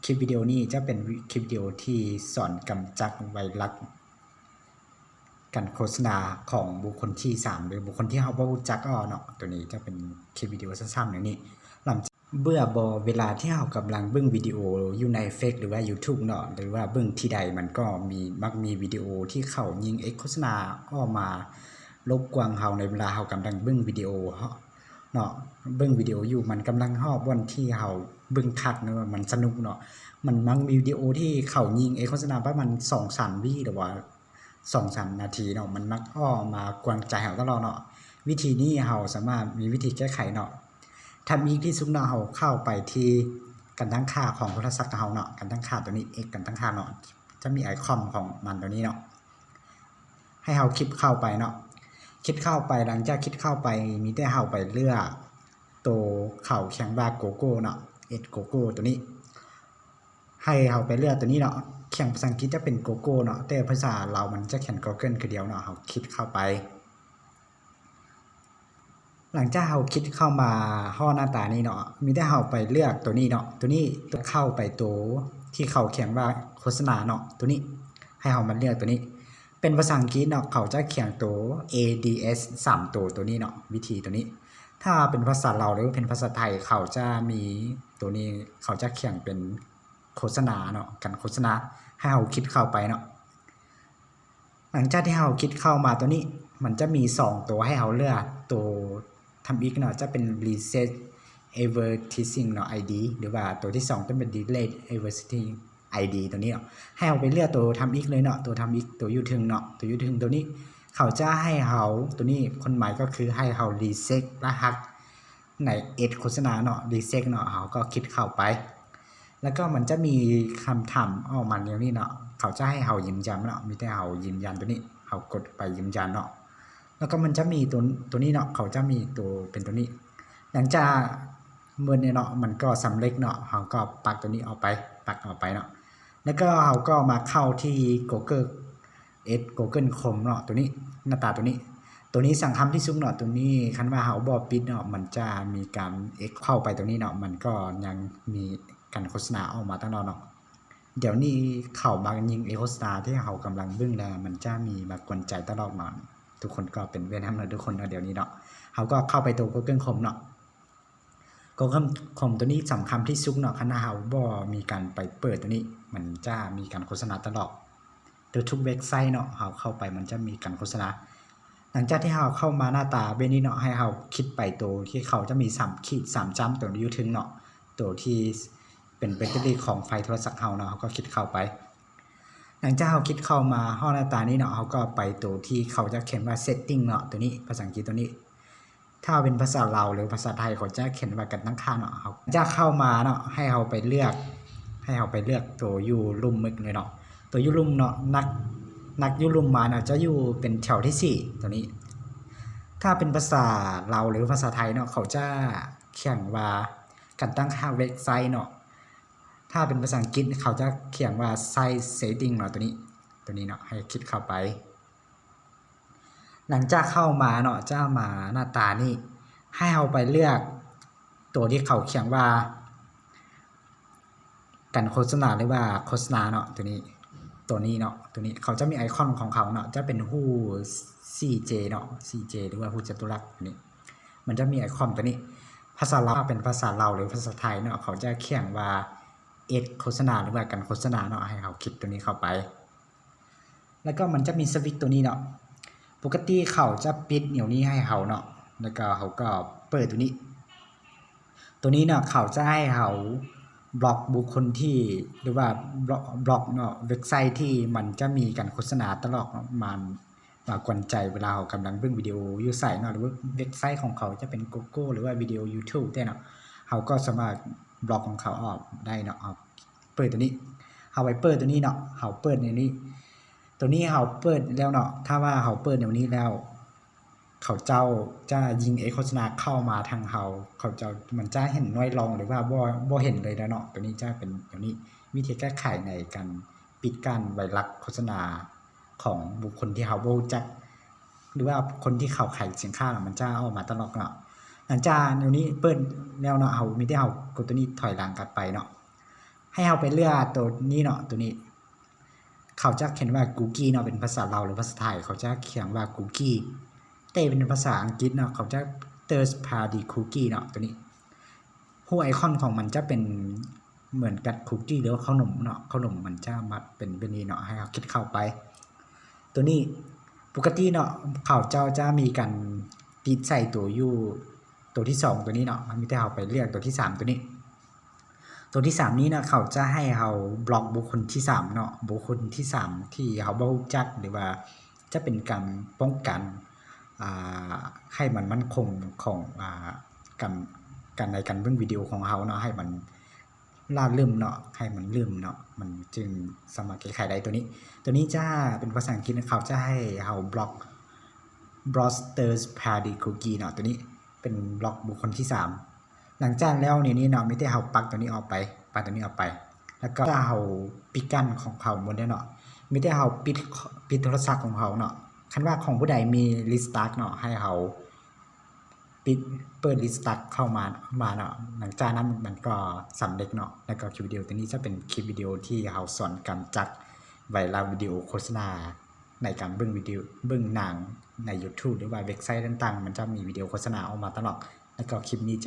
ຄລິບວິດີໂອນີ້ຈະເປັນຄລິບວິດີໂອທີ່ສອນກຳຈັດໄວຣັສການໂຄສະນາຂອງບຸກຄົນທີສາມ ຫຼື ບຸກຄົນທີ່ເຮົາບໍ່ຮູ້ຈັກເນາະ. ໂຕນີ້ຈະເປັນຄລິບວິດີໂອສັ້ນໆແນວນີ້. ເບື່ອບໍ່ເວລາທີ່ເຮົາກຳລັງເບິ່ງວິດີໂອຢູ່ໃນເຟສ ຫຼືວ່າຢູທູບເນາະ ຫຼືວ່າເບິ່ງທີ່ໃດ ມັນກໍມີ ມັກມີວິດີໂອທີ່ເຂົາຍິງເອດໂຄສະນາອອກມາລົບກວນເຮົາ ໃນເວລາເຮົາກຳລັງເບິ່ງວິດີໂອເນາະ, ເບິ່ງວິດີໂອຢູ່ ມັນກຳລັງຮອດບ່ອນທີ່ເຮົາເບິ່ງຄັກເນາະ ມັນສະໜຸກເນາະ. ມັນມັກມີວິດີໂອທີ່ເຂົາຍິງເອດໂຄສະນາປະມານສອງສາມວິ ຫຼືວ່າ ສອງສາມນາທີເນາະ ມັນມັກອອກມາກວນໃຈເຮົາຕະຫຼອດເນາະ. ວິທີນີ້ເຮົາສາມາດມີວິທີແກ້ໄຂເນາະ. ທຳອິດທີ່ສຸດເນາະ ເຮົາເຂົ້າໄປທີ່ການຕັ້ງຄ່າຂອງໂທລະສັບເຮົາເນາະ, ການຕັ້ງຄ່າໂຕນີ້ ເອັກ ການຕັ້ງຄ່າເນາະ, ຈະມີໄອຄອນຂອງມັນໂຕນີ້ເນາະ ໃຫ້ເຮົາຄລິກເຂົ້າໄປເນາະ. ຄລິກເຂົ້າໄປ ຫຼັງຈາກຄລິກເຂົ້າໄປ ມີແຕ່ເຮົາໄປເລືອກໂຕເຂົາຂຽນວ່າໂກໂກ້ເນາະ, ເອັດໂກໂກ້ໂຕນີ້. ໃຫ້ເຮົາໄປເລືອກໂຕນີ້ເນາະ, ຂຽນພາສາອັງກິດຈະເປັນໂກໂກ້ເນາະ ແຕ່ພາສາລາວມັນຈະຂຽນໂກເກີນຄືດຽວເນາະ. ເຮົາຄລິກເຂົ້າໄປ ຫຼັງຈາກເຮົາຄລິກເຂົ້າມາຮອດໜ້າຕານີ້ເນາະ ມີແຕ່ເຮົາໄປເລືອກໂຕນີ້ເນາະ, ໂຕນີ້ ເຂົ້າໄປໂຕທີ່ເຂົາຂຽນວ່າໂຄສະນາເນາະ ໂຕນີ້ ໃຫ້ເຮົາມາເລືອກໂຕນີ້ ເປັນພາສາອັງກິດເນາະ ເຂົາຈະຂຽນໂຕ ເອ ດີ ເອັສ ສາມໂຕ ໂຕນີ້ເນາະ ວິທີໂຕນີ້. ຖ້າເປັນພາສາລາວ ຫຼື ເປັນພາສາໄທ ເຂົາຈະມີໂຕນີ້ ເຂົາຈະຂຽນເປັນ ໂຄສະນາເນາະ ການໂຄສະນາ ໃຫ້ເຮົາຄລິກເຂົ້າໄປເນາະ. ຫຼັງຈາກທີ່ເຮົາຄລິກເຂົ້າມາໂຕນີ້ ມັນຈະມີສອງໂຕໃຫ້ເຮົາເລືອກ, ໂຕທຳອິດເນາະ ຈະເປັນ Reset Advertising ເນາະ ໄອ ດີ ຫຼືວ່າໂຕທີສອງຈະເປັນ Delete Advertising ໄອ ດີ ໂຕນີ້ເນາະ. ໃຫ້ເຮົາໄປເລືອກໂຕທຳອິດເລີຍເນາະ, ໂຕທຳອິດ ໂຕຢູ່ເທິງເນາະ, ໂຕຢູ່ເທິງໂຕນີ້ ເຂົາຈະໃຫ້ເຮົາ ໂຕນີ້ ຄວາມໝາຍກໍຄືໃຫ້ເຮົາ Reset ລະຫັດ ໃນເອັດໂຄສະນາເນາະ Reset ເນາະ ເຮົາກໍຄລິກເຂົ້າໄປ ແລ້ວກໍມັນຈະມີຄຳຖາມອອກມາແນວນີ້ເນາະ, ເຂົາຈະໃຫ້ເຮົາຢືນຢັນເນາະ, ມີແຕ່ເຮົາຢືນຢັນໂຕນີ້ ເຮົາກົດໄປຢືນຢັນເນາະ. ແລ້ວກໍມັນຈະມີໂຕ ໂຕນີ້ເນາະ, ເຂົາຈະມີໂຕເປັນໂຕນີ້. ຫຼັງຈາກໝົດນີ້ເນາະ ມັນກໍສຳເລັດເນາະ, ເຮົາກໍປັກໂຕນີ້ອອກໄປ ປັກອອກໄປເນາະ. ແລ້ວກໍເຮົາກໍມາເຂົ້າທີ່ Google ເອັດ Google Chrome ເນາະ ໂຕນີ້ ໜ້າຕາໂຕນີ້ ໂຕນີ້ສຳຄັນທີ່ສຸດເນາະ. ໂຕນີ້ຄັນວ່າເຮົາບໍ່ປິດເນາະ ມັນຈະມີການເອັກເຂົ້າໄປໂຕນີ້ເນາະ ມັນກໍຍັງມີການໂຄສະນາອອກມາຕະຫຼອດເນາະ. ດຽວນີ້ເຂົາມັກຍິງເອໂຄສະນາທີ່ເຮົາກຳລັງເບິ່ງແລ້ວ ມັນຈະມີມາກວນໃຈຕະຫຼອດມາ. ທຸກຄົນກໍເປັນເວຍນຳເນາະ ທຸກຄົນເນາະ ດຽວນີ້ເນາະ. ເຮົາກໍເຂົ້າໄປໂຕ Google Chrome ເນາະ. Google Chrome ໂຕນີ້ສຳຄັນທີ່ສຸດເນາະ, ຄັນເຮົາບໍ່ມີການໄປເປີດໂຕນີ້ ມັນຈະມີການໂຄສະນາຕະຫຼອດ. ໂດຍທຸກເວັບໄຊເນາະ ເຮົາເຂົ້າໄປມັນຈະມີການໂຄສະນາ. ຫຼັງຈາກທີ່ເຮົາເຂົ້າມາໜ້າຕາແບບນີ້ເນາະ ໃຫ້ເຮົາຄລິກໄປໂຕທີ່ເຂົາຈະມີສາມຂີດສາມຈ້ຳໂຕຢູ່ເທິງເນາະ, ໂຕທີ່ເປັນແບັດເຕີຣີຂອງໄຟໂທລະສັບເຮົາເນາະ, ເຮົາກໍຄລິກເຂົ້າໄປ. ຫຼັງຈາກເຮົາຄລິກເຂົ້າມາຮອດໜ້າຕານີ້ເນາະ ເຮົາກໍໄປໂຕທີ່ເຂົາຈະຂຽນວ່າ Setting ເນາະ ໂຕນີ້ ພາສາອັງກິດໂຕນີ້. ຖ້າເປັນພາສາລາວ ຫຼື ພາສາໄທ ເຂົາຈະຂຽນວ່າການຕັ້ງຄ່າເນາະ. ເຮົາຈະເຂົ້າມາເນາະ ໃຫ້ເຮົາໄປເລືອກ ໃຫ້ເຮົາໄປເລືອກໂຕຢູ່ລຸ່ມເໝິດເລີຍເນາະ. ໂຕຢູ່ລຸ່ມເນາະ ນັກ ນັກຢູ່ລຸ່ມມາເນາະ ຈະຢູ່ເປັນແຖວທີສີ່ ໂຕນີ້. ຖ້າເປັນພາສາລາວ ຫຼື ພາສາໄທເນາະ ເຂົາຈະຂຽນວ່າການຕັ້ງຄ່າເວັບໄຊເນາະ. ຖ້າເປັນພາສາອັງກິດ ເຂົາຈະຂຽນວ່າ Site Setting ເນາະ ໂຕນີ້ ໂຕນີ້ເນາະ ໃຫ້ຄລິກເຂົ້າໄປ. ຫຼັງຈາກເຂົ້າມາເນາະ ຈະມາໜ້າຕານີ້ ໃຫ້ເຮົາໄປເລືອກໂຕທີ່ເຂົາຂຽນວ່າ ການໂຄສະນາ ຫຼືວ່າໂຄສະນາເນາະ ໂຕນີ້ ໂຕນີ້ເນາະ ໂຕນີ້ ເຂົາຈະມີໄອຄອນຂອງເຂົາເນາະ ຈະເປັນຮູບສີ່ເຈເນາະ ສີ່ເຈ ຫຼືວ່າຮູບຈະຕຸລັກນີ້ ມັນຈະມີໄອຄອນໂຕນີ້. ພາສາລາວ ເປັນພາສາລາວ ຫຼື ພາສາໄທເນາະ ເຂົາຈະຂຽນວ່າ ເອັດໂຄສະນາ ຫຼືວ່າການໂຄສະນາເນາະ ໃຫ້ເຮົາຄລິກໂຕນີ້ເຂົ້າໄປ. ແລ້ວກໍມັນຈະມີສະວິດໂຕນີ້ເນາະ ປົກກະຕິເຂົາຈະປິດແນວນີ້ໃຫ້ເຮົາເນາະ ແລ້ວກໍເຮົາກໍເປີດໂຕນີ້ ໂຕນີ້ເນາະ ເຂົາຈະໃຫ້ເຮົາບລັອກບຸກຄົນທີ່ ຫຼືວ່າບລັອກ ບລັອກເນາະ ເວັບໄຊທີ່ມັນຈະມີການໂຄສະນາຕະຫຼອດເນາະ ມາ ມາກວນໃຈເວລາເຮົາກຳລັງເບິ່ງວິດີໂອຢູ່ໃສເນາະ ຫຼືວ່າເວັບໄຊຂອງເຂົາຈະເປັນໂກໂກ້ ຫຼືວ່າວິດີໂອຢູທູບແທ້ເນາະ ເຮົາກໍສາມາດບລັອກຂອງເຂົາອອກໄດ້ເນາະ. ເຮົາເປີດໂຕນີ້ ເຮົາໄປເປີດໂຕນີ້ເນາະ ເຮົາເປີດໃນນີ້ ໂຕນີ້ເຮົາເປີດແລ້ວເນາະ ຖ້າວ່າເຮົາເປີດແນວນີ້ແລ້ວ ເຂົາເຈົ້າຈະຍິງເອໂຄສະນາເຂົ້າມາທາງເຮົາ ເຂົາເຈົ້າ ມັນຈະເຫັນໜ້ອຍລົງ ຫຼືວ່າບໍ່ ບໍ່ເຫັນເລີຍແລ້ວເນາະ. ໂຕນີ້ຈະເປັນແນວນີ້ ວິທີແກ້ໄຂໃນການປິດກັ້ນໄວຣັສໂຄສະນາຂອງບຸກຄົນທີ່ເຮົາບໍ່ຮູ້ຈັກ ຫຼືວ່າຄົນທີ່ເຂົາຂາຍສິນຄ້າ ມັນຈະອອກມາຕະຫຼອດເນາະ. ຫຼັງຈາກແນວນີ້ເປີດແລ້ວເນາະ ເຮົາມີແຕ່ເຮົາກົດໂຕນີ້ຖອຍຫຼັງກັບໄປເນາະ. ໃຫ້ເຮົາໄປເລືອກໂຕນີ້ເນາະ ໂຕນີ້ ເຂົາຈະຂຽນວ່າ Cookie ເນາະ ເປັນພາສາລາວ ຫຼື ພາສາໄທ ເຂົາຈະຂຽນວ່າ Cookie ແຕ່ເປັນພາສາອັງກິດເນາະ ເຂົາຈະ Third Party Cookie ເນາະ ໂຕນີ້. ຮູບໄອຄອນຂອງມັນຈະເປັນເໝືອນກັບຄຸກກີ້ ຫຼືວ່າເຂົ້າໜົມເນາະ ເຂົ້າໜົມມັນຈະມາເປັນແບບນີ້ເນາະ ໃຫ້ເຮົາຄລິກເຂົ້າໄປ. ໂຕນີ້ປົກກະຕິເນາະ ເຂົາເຈົ້າຈະມີການຕິດໃສ່ໂຕຢູ່ ໂຕທີສອງໂຕນີ້ເນາະ ມັນມີແຕ່ເຮົາໄປເລືອກໂຕທີສາມໂຕນີ້. ໂຕທີສາມນີ້ນະ ເຂົາຈະໃຫ້ເຮົາບລັອກບຸກຄົນທີສາມເນາະ ບຸກຄົນທີສາມທີ່ເຮົາບໍ່ຮູ້ຈັກ ຫຼືວ່າຈະເປັນການປ້ອງກັນ ອ່າ ໃຫ້ມັນໝັ້ນຄົງຂອງ ອ່າ ການ ການໃນການເບິ່ງວິດີໂອຂອງເຮົາເນາະ ໃຫ້ມັນລາດລຶ້ມເນາະ ໃຫ້ມັນລຶ້ມເນາະ ມັນຈຶ່ງສາມາດແກ້ໄຂໄດ້ໂຕນີ້. ໂຕນີ້ຈະເປັນພາສາອັງກິດ ເຂົາຈະໃຫ້ເຮົາບລັອກ Block Third Party Cookie ເນາະ ໂຕນີ້ເປັນບລັອກບຸກຄົນທີສາມ. ຫຼັງຈາກແລ້ວນີ້ເນາະ ມີແຕ່ເຮົາປັກໂຕນີ້ອອກໄປ ປັກໂຕນີ້ອອກໄປ ແລ້ວກໍເຮົາປິດກັ້ນຂອງເຂົາໝົດແລ້ວເນາະ ມີແຕ່ເຮົາປິດ ປິດໂທລະສັບຂອງເຮົາເນາະ. ຄັນວ່າຂອງຜູ້ໃດມີ Restart ເນາະ ໃຫ້ເຮົາປິດ ເປີດ Restart ເຂົ້າມາ ມາເນາະ. ຫຼັງຈາກນັ້ນມັນກໍສຳເລັດເນາະ ແລ້ວກໍຄລິບວິດີໂອໂຕນີ້ຈະເປັນຄລິບວິດີໂອທີ່ເຮົາສອນການຈັດໄວຣັສວິດີໂອໂຄສະນາ ໃນການເບິ່ງວິດີໂອ ເບິ່ງໜັງໃນ YouTube ຫຼືວ່າເວັບໄຊຕ່າງໆ ມັນຈະມີວິດີໂອໂຄສະນາອອກມາຕະຫຼອດ ແລ້ວກໍຄລິບນີ້ຈະ